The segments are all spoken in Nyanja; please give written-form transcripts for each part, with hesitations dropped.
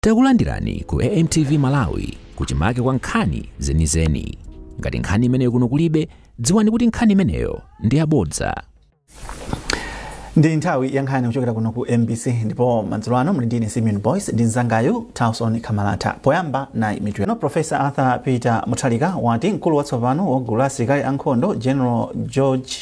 Takulandirani ku AMTV Malawi, kuchimake kwa nkhani zenizeni. Ngati nkhani imeneyo kuno kulibe, dziwani kuti nkhani imeneyo ndi yabodza. Ndi nthawi ya nkhani kuchokera kuno ku MBC, ndipo madzulo ano muli ndine Simeon Boyce ndi mzangayu Towson Kamalata. Poyamba nayi mitu. No, Professor Arthur Peter Mutharika wati mkulu watsopano wa gulu la asilikali ankhondo, General George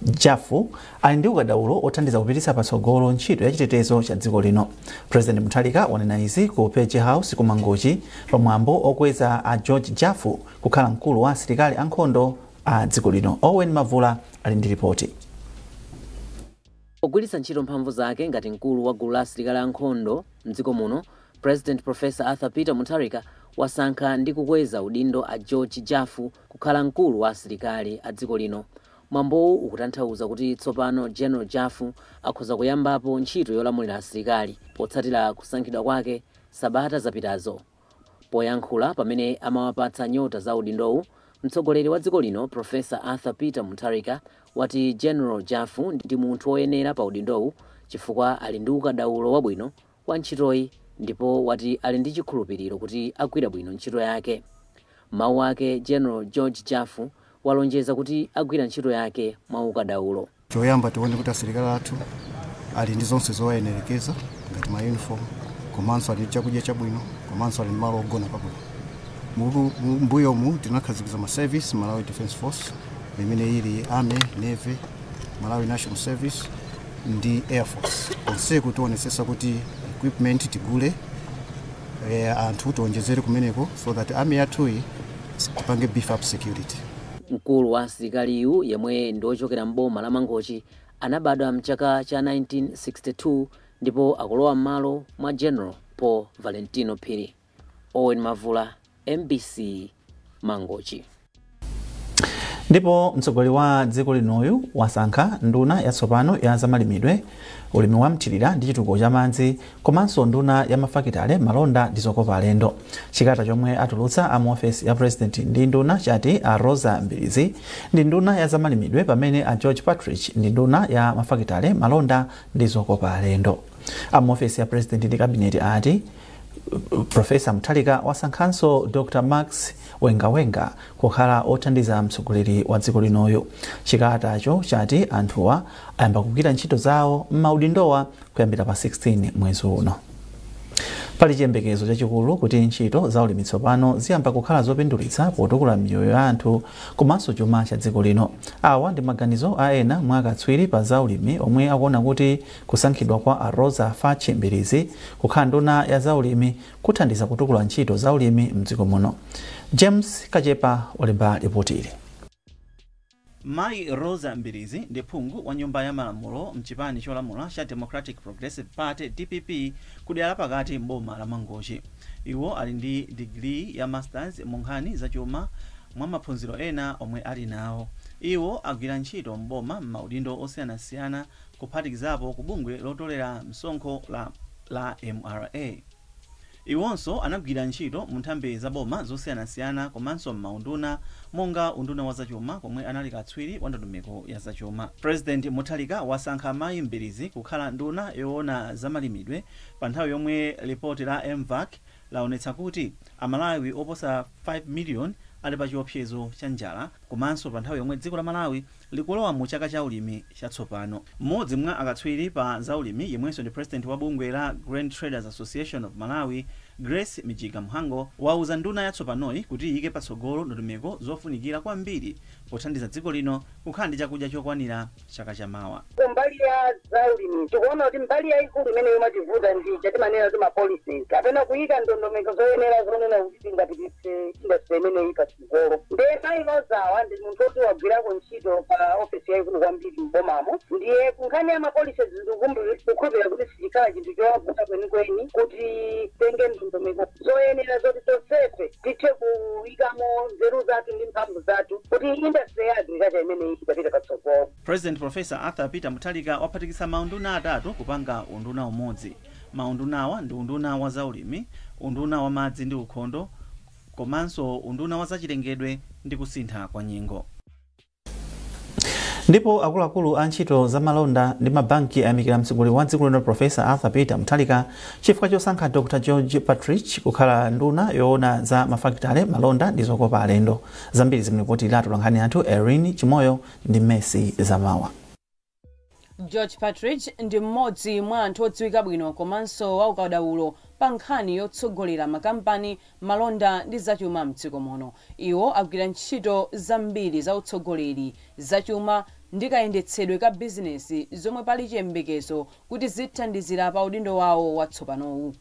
Jaffu, ali ndi ukadaulo othandiza kupititsa patsogolo ntchito ya chitetezo cha dziko lino. President Mutharika wanena izi ku Page House ku Mangochi pamwambo okweza a George Jaffu kukhala mkulu wa asilikali ankhondo a dziko lino. Owen Mavula ali ndi ripoti. Pogwiritsa ntchito mphamvu zake ngati mkulu wa gulu la asilikali ankhondo mdziko muno, President Professor Arthur Peter Mutharika wasankha ndi kukweza udindo a George Jaffu kukhala mkulu wa asilikali a dziko lino. Mwambowu ukutanthauza kuti tsopano General Jaffu akhoza kuyambapo ntchito yolamulira asilikali potsatira kusankhidwa kwake sabata zapitazo. Poyankhula pamene amawapatsa nyota za udindowu, mtsogoleri wa dziko lino Professor Arthur Peter Mutharika wati General Jaffu ndi munthu woyenera pa udindowu chifukwa ali ndi ukadaulo wabwino wa ntchitoyi, ndipo wati ali ndi chikhulupiriro kuti agwira bwino ntchito yake. Mawu ake, General George Jaffu walonjeza kuti agwira ntchito yake mwa ukadaulo. Choyamba, tione kuti asilikali athu ali ndi zonse zowayenerekeza ngati ma uniform, komanso ali ndi chakudya chabwino, komanso ali ndi malo ogona pabwino. Mbuyomu tinakhazikitsa ma service, Malawi Defence Force, imene ili Army, Navy, Malawi National Service ndi Air Force. Konseku tionesesa kuti equipment tigule, anthu tionjezere kumeneko, so that army yathuyi tipange beef up security. Mkulu wa asilikaliyu, yemwe ndi wochokera mboma la Mangochi, anabadwa mchaka cha 1962 ndipo akulowa m'malo mwa General Paul Valentino Phiri. Owen Mavula, MBC, Mangochi. Ndipo mtsogoleri wa dziko linoyu wasankha nduna yatsopano ya zamalimidwe, ulimi wa mthirira ndi chitukuko cha madzi, komanso nduna ya mafakitale, malonda ndi zokopa alendo. Chikalata chomwe atulutsa a mu ofesi ya President ndi nduna chati a Rosa Mbilizi ndi nduna ya zamalimidwe, pamene a George Partridge ndi nduna ya mafakitale, malonda ndi zokopa alendo. A mu ofesi ya President ndi Kabineti ati Professor Mutharika wasankhanso Dr Max Wengawenga kukhala othandiza mtsogoleri wa dziko linoyo. Chikalatacho chati anthuwa ayamba kugwira ntchito zawo m'maudindowa kuyambira pa 16 mwezi uno. Pali chiyembekezo chachikulu kuti ntchito za ulimi tsopano ziyamba kukhala zopindulitsa potukula miyoyo ya anthu komanso chuma cha dziko lino. Awa ndi maganizo a ena mwa akatswiri pa za ulimi omwe akuona kuti kusankhidwa kwa a Rosa Fachi Mbilizi kukhala nduna ya zaulimi kuthandiza kutukula ntchito za ulimi mdziko muno. James Kachepa walemba ripoti ili. Mayi Rosa Mbilizi ndi phungu wa Nyumba ya Malamulo mchipani cholamula cha Democratic Progressive Party, DPP, kudera lapakati mboma la Mangochi. Iwo ali ndi digiri ya masters mu nkhani zachuma mwa maphunziro ena omwe ali nawo. Iwo agwira ntchito mboma m'maudindo osiyanasiyana, kuphatikizapo ku bungwe lotolera msonkho la MRA. Iwonso anagwira ntchito mu nthambi za boma zosiyanasiyana komanso m'maunduna monga unduna wa zachuma, komwe anali katswiri wa ndondomeko ya zachuma. President Mutharika wasankha mayi Mbilizi kukhala nduna yoona zamalimidwe pa nthawi yomwe ripoti la MVAC laonetsa kuti Amalawi oposa 5 million ali pa chiopsezo cha njala, komanso pa nthawi yomwe dziko la Malawi likulowa mu chaka cha ulimi chatsopano. Mmodzi mwa akatswiri pa zaulimi, yemwenso ndi president wa bungwe la Grain Traders Association of Malawi, Grace Mijiga Mhango, wauza nduna yatsopanoyi kuti iyike patsogolo ndondomeko zofunikira kwambiri pothandiza dziko lino kukhala ndi chakudya chokwanira chaka chamawa. Kumbali ya zaulimi, tikuona kuti mbali yayikulu imene imativuta ndi chatimanena kuti ma policies kapena kuyika ndondomeko zoyenera zonena kuti tingapititse industry imeneyi patsogolo. Ndiye mayi Rosawa ndi munthu woti wagwirako ntchito pa ofesi yayikulu kwambiri mbomamo, ndiye kunkhani ya ma policies ndikukhulupirira kuti sichikhala chinthu chowavuta kwenikweni kuti tenge ndondomeko zoyenera zoti tonsefe tithe kuyikamo nzeru zathu ndi mphamvu zathu kuti industry ya agriculture imeneyi itapita patsogolo. President Professor Arthur Peter Mutharika waphatikitsa maunduna atatu kupanga unduna umodzi. Maundunawa ndi unduna wa zaulimi, unduna wa madzi ndi ukhondo, komanso unduna wa zachilengedwe ndi kusintha kwa nyengo. Ndipo akuluakulu a ntchito za malonda ndi mabanki ayamikira mtsogoleri wa dziko lino Profesa Arthur Peter Mutharika chifukwa chosankha Dr George Partridge kukhala nduna yoona za mafakitale, malonda ndi zokopa alendo. Zambiri zimlipoti lathu lankhani anthu Erin Chimoyo ndi Messi Zamawa. George Partridge ndi mmodzi mwa anthu odziwika bwino komanso waukadaulo pa nkhani yotsogolera makampani, malonda ndi zachuma mdziko muno. Iwo agwira ntchito zambiri za utsogoleri, zachuma ndi kayendetsedwe ka bizinesi zomwe pali chiyembekezo kuti zithandizira pa udindo wawo watsopanowu.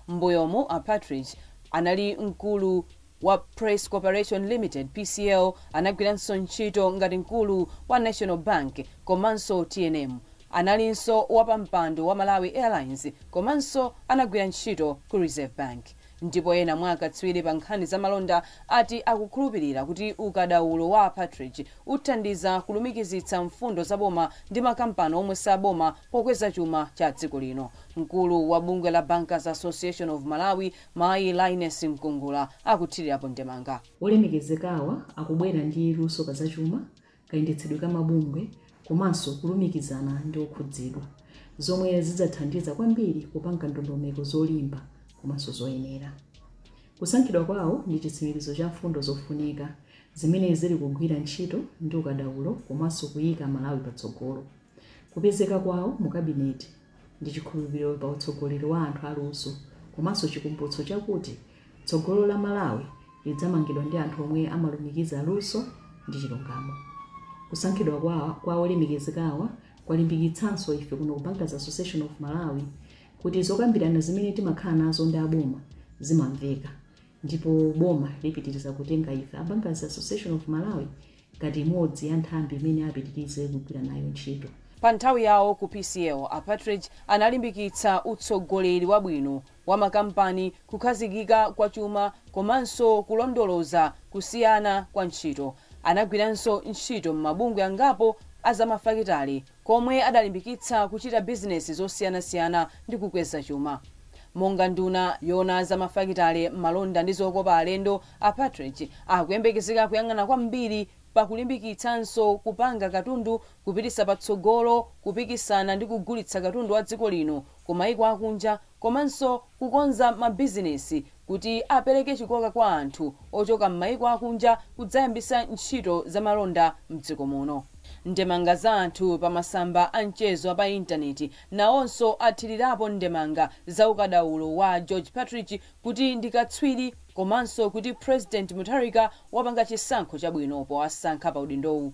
Mbuyomu a Partridge anali mkulu wa Press Corporation Limited, PCL. Anagwiranso ntchito ngati mkulu wa National Bank komanso TNM. Analinso wapampando wa Malawi Airlines komanso anagwira ntchito ku Reserve Bank. Ndipo ena mwa akatswiri pa nkhani za malonda ati akukhulupirira kuti ukadaulo wa Partridge uthandiza kulumikizitsa mfundo za boma ndi makampani omwe saboma pokweza chuma cha dziko lino. Mkulu wa bungwe la Bankers Association of Malawi, Mayi Linus Mkungula, akuthirirapo ndemanga. Olemekezekawa akubwera ndi luso pa zachuma, kayendetsedwe ka mabungwe komanso kulumikizana ndi okhudzidwa, zomwe zidzathandiza kwambiri kupanga ndondomeko zolimba komanso zoyenera. Kusankhidwa kwawo ndi chitsimikizo cha mfundo zofunika zimene zili kugwira ntchito ndi ukadaulo komanso kuyika Malawi patsogolo. Kupezeka kwawo mu kabineti ndi chikhulupiriro pa utsogoleri wa anthu aluso komanso chikumbutso chakuti tsogolo la Malawi lidzamangidwa ndi anthu omwe amalumikiza luso ndi chilungamo. Kusankhidwa kwa olemekezekawa kwalimbikitsanso ife kuno ku Bankers Association of Malawi kuti zokambirana zimene timakhala nazo ndi aboma zimamveka, ndipo boma lipitiriza kutenga ife a Bankers Association of Malawi ngati imodzi ya nthambi imene apitirize kugwira nayo ntchito. Pa nthawi yawo ku PCL, a Partridge analimbikitsa utsogoleri wabwino wa makampani, kukhazikika kwa chuma komanso kulondoloza kusiyana kwa ntchito. Anagwiranso ntchito m'mabungwe angapo azamafakitale komwe adalimbikitsa kuchita bizinesi zosiyanasiyana ndi kukweza chuma. Monga nduna yoona zamafakitale, malonda ndi zokopa alendo, a Partridge akuyembekezeka kuyang'ana kwambiri pakulimbikitsanso kupanga katundu, kupititsa patsogolo kupikisana ndi kugulitsa katundu wa dziko lino ku mayiko akunja komanso kukonza mabizinesi kuti apereke chikoka kwa anthu ochoka m'mayiko akunja kudzayambisa ntchito za malonda mdziko muno. Ndemanga za anthu pa masamba a mchezo pa intaneti nawonso athirirapo ndemanga za ukadaulo wa George Partridge kuti ndi katswiri komanso kuti President Mutharika wapanga chisankho chabwino powasankha pa udindowu.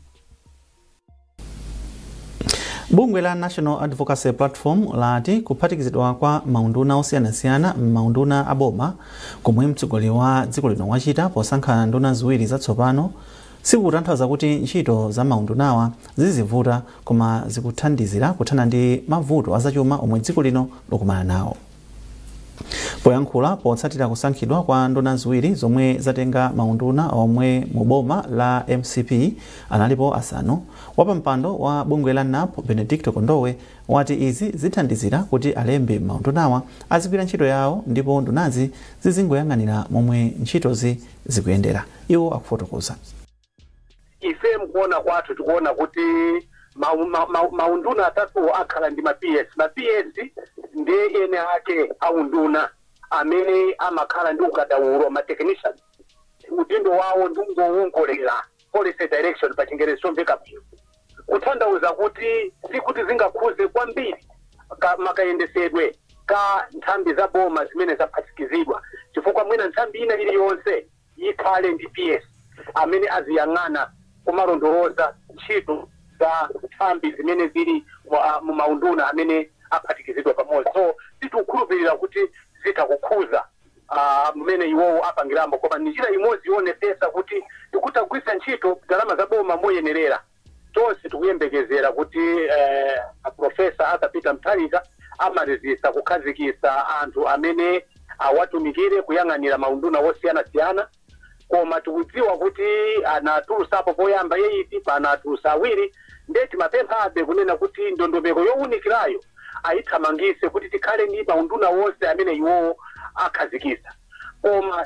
Bungwe la National Advocacy Platform lati kuphatikizidwa kwa maunduna osiyanasiyana m'maunduna aboma komwe mtsogoleri wa dziko lino wachita posankha nduna ziwiri zatsopano sikutanthauza kuti ntchito za maundunawa zizivuta, koma zikuthandizira kuthana ndi mavuto azachuma omwe dziko lino likumana nawo. Poyankhula potsatira kusankhidwa kwa nduna ziwiri zomwe zatenga maunduna omwe mu boma la MCP analipo asanu, wapampando wa bungwe la NAP Benedicto Kondowe wati izi zithandizira kuti alembi maundunawa azigwira ntchito yawo ndipo ndunazi zizingoyang'anira momwe ntchitozi zikuyendera. Iwo akufotokoza. Ife mkuona kwathu tikuona kuti maunduna atatu akhala ndi ma PS. Ma PS ndi ene ake aunduna amene amakhala ndi ukadaulo, ma technician. Udindo wawo ndi ungowongolera, policy direction pa Chingerezi chomveka bwino, kutanthauza kuti sikuti zingakhuze kwambiri makayendesedwe ka nthambi za boma zimene zaphatikizidwa, chifukwa mwina nthambi ina iliyonse ikhale ndi PS amene aziyang'ana kumalondoloza ntchito za nthambi zimene zili mu maunduna amene aphatikizidwa pamodzi. So tikukhulupirira kuti zitakukhuza mmene iwowo apangiramo, koma ni njira imodzi yoonetsetsa kuti tikutagwiritsa ntchito ndalama za boma moyenerera. Tonse tikuyembekezera kuti Profesa Arthur Peter Mutharika amalizisa kukhazikitsa anthu amene awatumikire kuyang'anira maunduna wosiyanasiyana, koma tikudziwa kuti anatulusapo poyamba 8, pano atulusa awiri. Ndiye timapemphabe kunena kuti ndondomeko yowunikirayo ayithamangise kuti tikhale ndi maunduna wonse amene iwowo akhazikitsa. Koma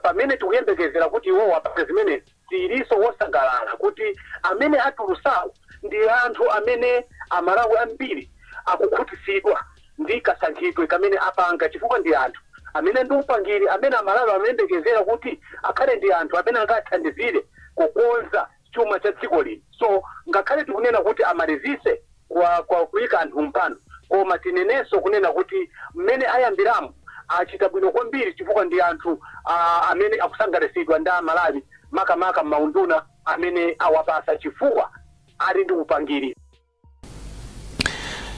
pamene tikuyembekezera kuti iwowo apange zimenezi, Tiliso wosangalala kuti amene atulusawo ndi anthu amene Amalawi ambiri akukhutitsidwa ndi kasankhidwe kamene apanga, chifukwa ndi anthu amene ndi upangiri amene Amalawi amayembekezera kuti akhale ndi anthu amene angathandizire kukonza chuma cha dziko lino. So ngakhale tikunena kuti amalizise kwa kuyika anthu mpano, koma tinenenso kunena kuti mmene ayambiramo achita bwino kwambiri, chifukwa ndi anthu amene akusangalatsidwa ndi Amalawi, makamaka maunduna amene awapasa, chifukwa ali ndi upangiri.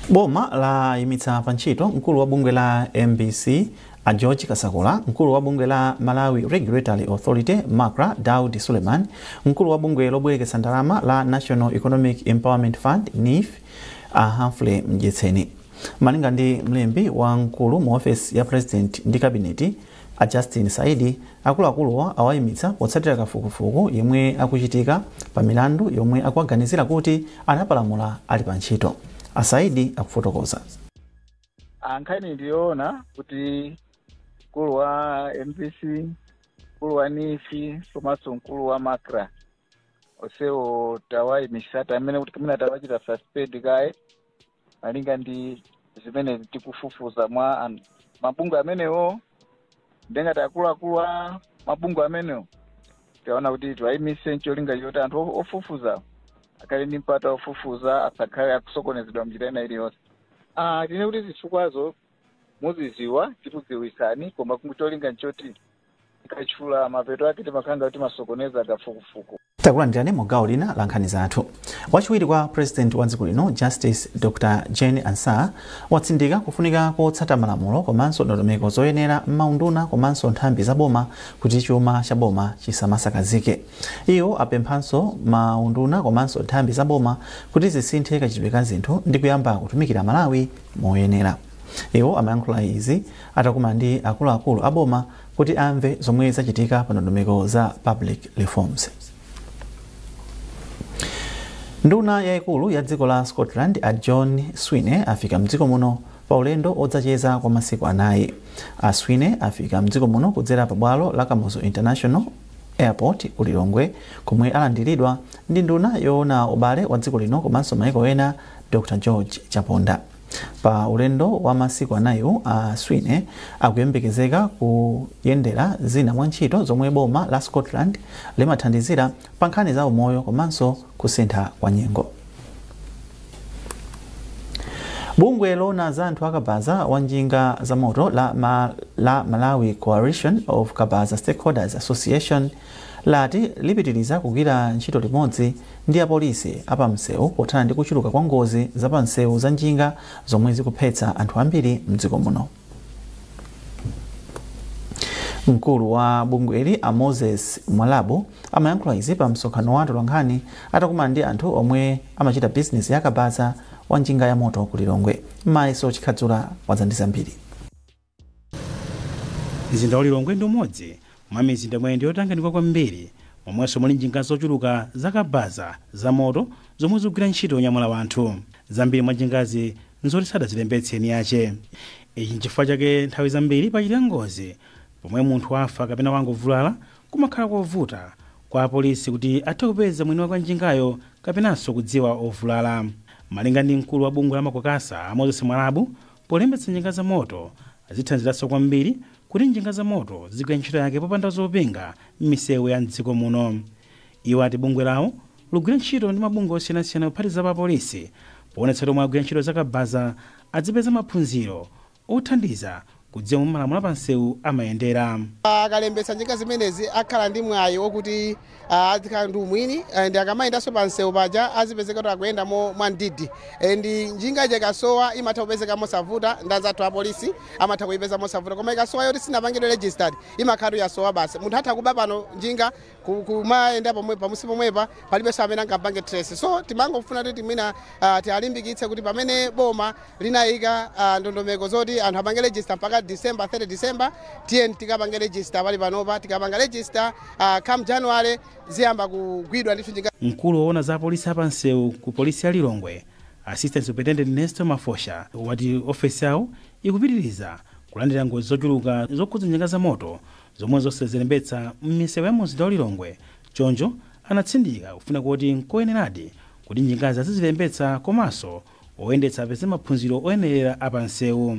Boma layimitsa pa ntchito mkulu wa bungwe la MBC a George Kasakula, mkulu wa bungwe la Malawi Regulatory Authority MACRA Daud Suleiman, mkulu wa bungwe lobwereketsa ndalama la National Economic Empowerment Fund NEEF a Humphrey Mdyetseni. Malinga ndi mlembi wa mkulu mu ofesi ya President ndi Kabineti a Justin Saidi, akuluakuluwa awayimitsa potsatira kafukufuku yemwe akuchitika pa milandu yomwe akuwaganizira kuti anapalamula ali pa ntchito. Asaidi akufotokoza. Nkhani ndiyoona kuti mkulu wa MBC, mkulu wa NEEF komanso mkulu wa MACRA onsewo tawayimisa, tamene kuti kamene tawachita suspend kaye malinga ndi zimene tikufufuza mwa mabungwe amenewo. Ndengati akuluakulu a mabungwe amenewo taona kuti tiwayimise ncholinga choti anthu ofufuza akhale ndi mpata ofufuza, asakhale akusokonezedwa mnjira ina iliyonse. Tine kuti zifukwazo muziziwa, tikudziwisani, koma cholinga nchoti tikachula mapeto ake timakhala kuti masokoneza kafukufuku. Takulandirani mu gawo lina la nkhani zathu. Wachiwiri kwa President wa dziko lino Justice Dr Jane Ansah watsindika kufunika kotsata malamulo komanso ndondomeko zoyenera m'maunduna komanso nthambi za boma kuti chuma cha boma chisamasakazike. Iwo apemphanso maunduna komanso nthambi za boma kuti zisinthe kachitidwe ka zinthu ndi kuyamba kutumikira Malawi moyenera. Iwo amayankhula izi atakumana ndi akuluakulu a boma kuti amve zomwe zachitika pa ndondomeko za public reforms. Nduna yayikulu ya dziko la Scotland a John Swinney afika mdziko muno pa ulendo odzacheza kwa masiku 4. A Swinney afika mdziko muno kudzera pa bwalo la Kamuzu International Airport ku Lilongwe, komwe alandiridwa ndi nduna yoona ubale wa dziko lino komanso maiko ena Dr George Chaponda. Pa ulendo wa masiku 4 a Swinney akuyembekezeka kuyendera zina mwa ntchito zomwe boma la Scotland limathandizira pa nkhani za umoyo komanso kusintha kwa nyengo. Bungwe loona za anthu akabaza wa njinga za moto la Malawi Coalition of Kabaza Stakeholders Association lati lipitiriza kugwira ntchito limodzi ndi apolisi apamsewu pothana ndi kuchuluka kwa ngozi zapamsewu za njinga zomwe zikuphetsa anthu ambiri mdziko muno. Mkulu wa bungweli a Moses Mwalabu amayankhula izi pa msonkhano wa atolankhani atakumana ndi anthu omwe amachita bizinesi ya kabaza wa njinga ya moto ku Lilongwe. Mayiso Chikhadzula wadzandiza mbiri. Mzinda wa Lilongwe ndi umodzi mwa mizinda imwe ndi yotanganika kwambiri, momwenso muli njinga zochuluka zakabaza za moto zomwe zikugwira ntchito yonyamula wanthu. Zambiri mwa njingazi nzoti sadazilembetse eni ache. Ichi nchifukwa chake nthawi zambiri pachitika ngozi pomwe munthu wafa kapena wangovulala, kumakhala kovuta kwa apolisi kuti athe kupeza mwini wake wa njingayo kapenanso kudziwa ovulala. Malinga ndi mkulu wa bungwe la Makokasa a Moses Mwalabu, polembetsa njinga za moto azithandiziranso kwambiri kuti njinga za moto zigwire ntchito yake popanda zopinga m'misewu ya mdziko muno. Iwo ati bungwe lawo lugwira ntchito ndi mabungwe osiyanasiyana kuphatikiza pa polisi poonetsa omwe agwira ntchito zakabaza azipeza maphunziro othandiza kudziwa momwe malamulo apansewu amayendera. Akalembetsa njinga zimenezi akhala ndi mwayi wokuti azikhala ndi umwini, ndi akamayendanso pansewu paja azipezeka kuti akuyenda mwamdidi, ndi njinga ija ikasowa imatha kupezeka mosavuta, ndi anzathu apolisi amatha kuyipeza mosavuta. Koma ikasowa yoti sinapangidwe registered imakhala yasowa basi. Munthu atha kuba pano njinga kumayenda pomwe pamusi pomwepa, palibenso amene angapange trace. So timangofuna kuti timwina tialimbikitse kuti pamene boma linayika ndondomeko zoti anthu apange register mpaka December 30 December, tiye tikapange register pali panopa. Tikapanga register come January ziyamba kugwidwa ndithu njinga. Mkulu woona za polisi apansewu ku polisi ya Lilongwe Assistant Superintendent Nestor Mafosha wati ofesi yawo ikupitiriza kulandira ngozi zochuluka zokhudza njinga za moto zomwe zonse zilembetsa m'misewu ya mzinda wa Lilongwe, Choncho anatsindika kufuna kuti nkoyeneradi kuti njingazi azizilembetsa komanso oyendetsa apeze maphunziro oyenerera apansewu.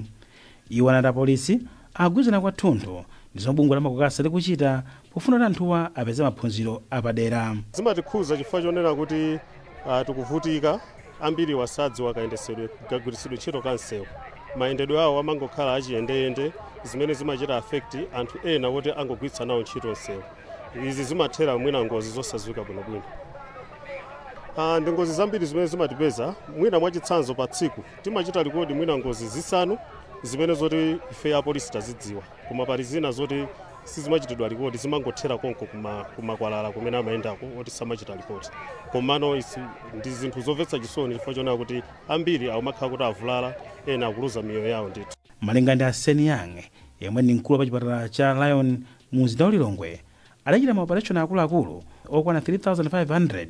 Iwo anati apolisi agwirizana kwathunthu ndi zomwe bungwe la MACOCASA likuchita pofuna kuti anthuwa apeze maphunziro apadera. Zimatikhuza chifukwa chonena kuti tikuvutika ambiri wasadziwa kayendesedwe kagwiritsidwe ntchito ka msewu. Mayendedwe awo amangokhala achiyendeyende zimene zimachita affect anthu ena woti angogwiritsa nawo ntchito msewu. Izi zimathera mwina ngozi zosadziwika bwinobwino. Ndi ngozi zambiri zimene zimatipeza mwina mwachitsanzo pa tsiku timachita record mwina ngozi 5 zimene zoti ife apolisi tazidziwa, koma pali zina zoti sizimachitidwa record zimangothera konko kumakwalala kumene amayendako oti samachita record. Komano ndi zinthu zomvetsa chisoni chifukwa chonena kuti ambiri akumakhala kuti avulala, ena akuluza miyoyo yawo ndithu. Malinga ndi Arsene Yang yemwe ndi mkulu wa chipatala cha Lion mu mzinda wa Lilongwe, adachita maoperation akuluakulu okwana 3500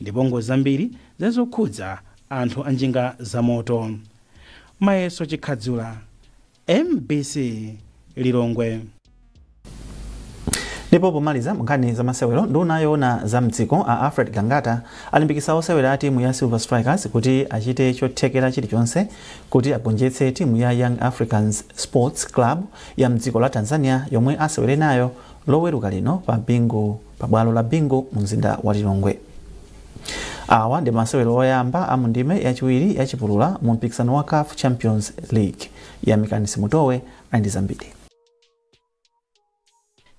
ndipo ngozi zambiri zazokhudza anthu anjinga zamoto. Mayeso Chikhadzula, MBC Lilongwe. Ndipo pomaliza nkhani za masewero, nduna yoona za mdziko a Alfred Gangata alimbikitsa osewera a timu ya Silver Strikers kuti achite chothekera chilichonse kuti agonjetse timu ya Young Africans Sports Club ya mdziko la Tanzania yomwe asewere nayo loweruka lino pa Bingu pa bwalo la Bingu mu mzinda wa Lilongwe. Awa ndi masewero oyamba a mundime yachiwiri yachipulula mu mpikisano wa CAF Champions League. Yamikani Simutowe ali zambiri.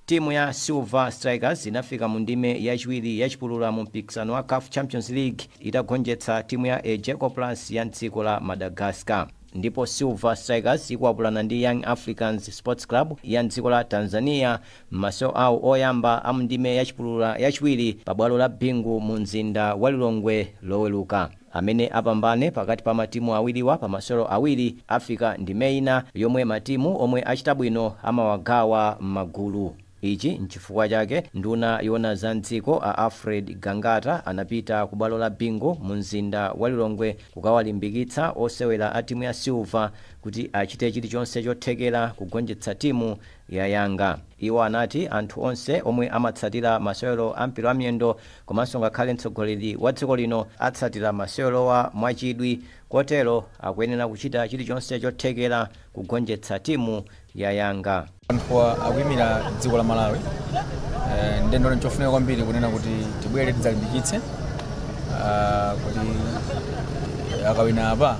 Timu ya Silver Strikers inafika mu ndime yachiwiri yachipulula mu mpikisano wa CAF Champions League itagonjetsa timu ya Ejeko Plus ya mdziko la Madagascar. Ndipo Silver Strikers ikuwapulana ndi Young Africans Sports Club ya mdziko la Tanzania m'masewero awo oyamba a mndime yachipulula yachiwiri pabwalo la Bingu mu mzinda wa Lilongwe loweruka. Amene apambane pakati pa matimu awiriwa pa masewero awiri afika ndime ina yomwe matimu omwe achita bwino amawagawa m'magulu. Ichi nchifukwa chake nduna yoona za mdziko a Alfred Gangata anapita ku bwalo la Bingu mu mzinda wa Lilongwe kukawalimbikitsa osewera a timu ya Silver kuti achite chilichonse chothekera kugonjetsa timu ya Yanga. Iwo anati anthu onse omwe amatsatira masewero a mpira wa miyendo komanso ngakhale mtsogoleri wa dziko lino atsatira masewerowa mwachidwi, kotero akuyenera kuchita chilichonse chothekera kugonjetsa timu ya Yanga. Anthu akuyimira dziko la Malawi, ndendo chofunika kwambiri kunena kuti tibwere tidzalimbikitse kuti akawina apa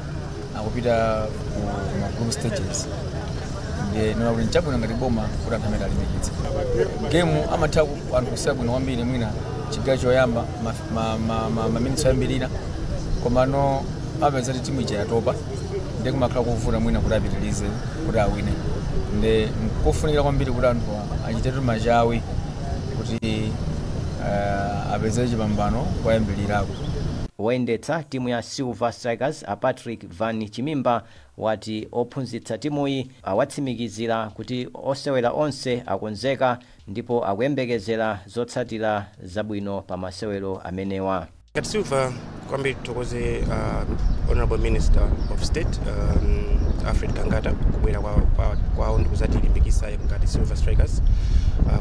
akupita ku group stages. Ndiye nona kuti nchabwino ngati boma kuti anthu amene alimbikitse game amatha anthu kusiya bwino kwambiri mwina chigawo choyamba maminitsi oyambirira, komano apeza kuti timu ija yatopa ndiye kumakhala kuvuta mwina kuti apitirize kuti awine. Ndi nkofunikira kwambiri kuti anthu achitetu machawi kuti apeze chipambano kwayambirirako. Woyendetsa timu ya Silver Strikers a Patrick Van Chimimba wati ophunzitsa timuyi awatsimikizira kuti osewera onse akonzeka ndipo akuyembekezera zotsatira zabwino pa masewero amenewa. Ngati Silver kwambiri tithokoze Honorable Minister of State Alfred Gangata kubwera kwawo ndi kuzatilimbikitsa ngati Silver Strikers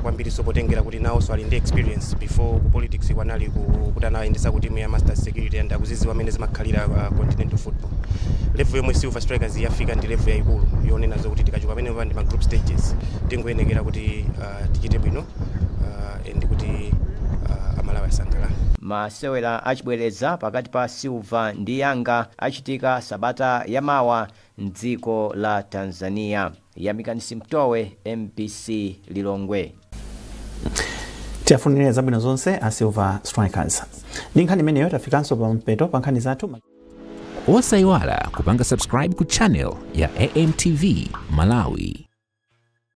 kwambiri sopotengera kuti nawonso ali ndi experience before ku politics kwanali kuti anayendetsa ku timu ya Masters Security and akuzidziwa amene zimakhalira continental football. Level yomwe Silver Strikers yafika ndi level yayikulu yonena zokuti tikachoka pamenepa ndi ma group stages tingoyenekera kuti tichite bwino and kuti Amalawi asangalale. Masewera achibwereza pakati pa Silver ndi Yanga achitika sabata yamawa mdziko la Tanzania. Yamikani Simtowe, MBC Lilongwe. Tiyafunire zabwino zonse a Silver Strikers. Ndi nkhani imeneyo tafikanso pa mpeto pa nkhani zathu. Osayiwala kupanga subscribe ku channel ya AMTV Malawi.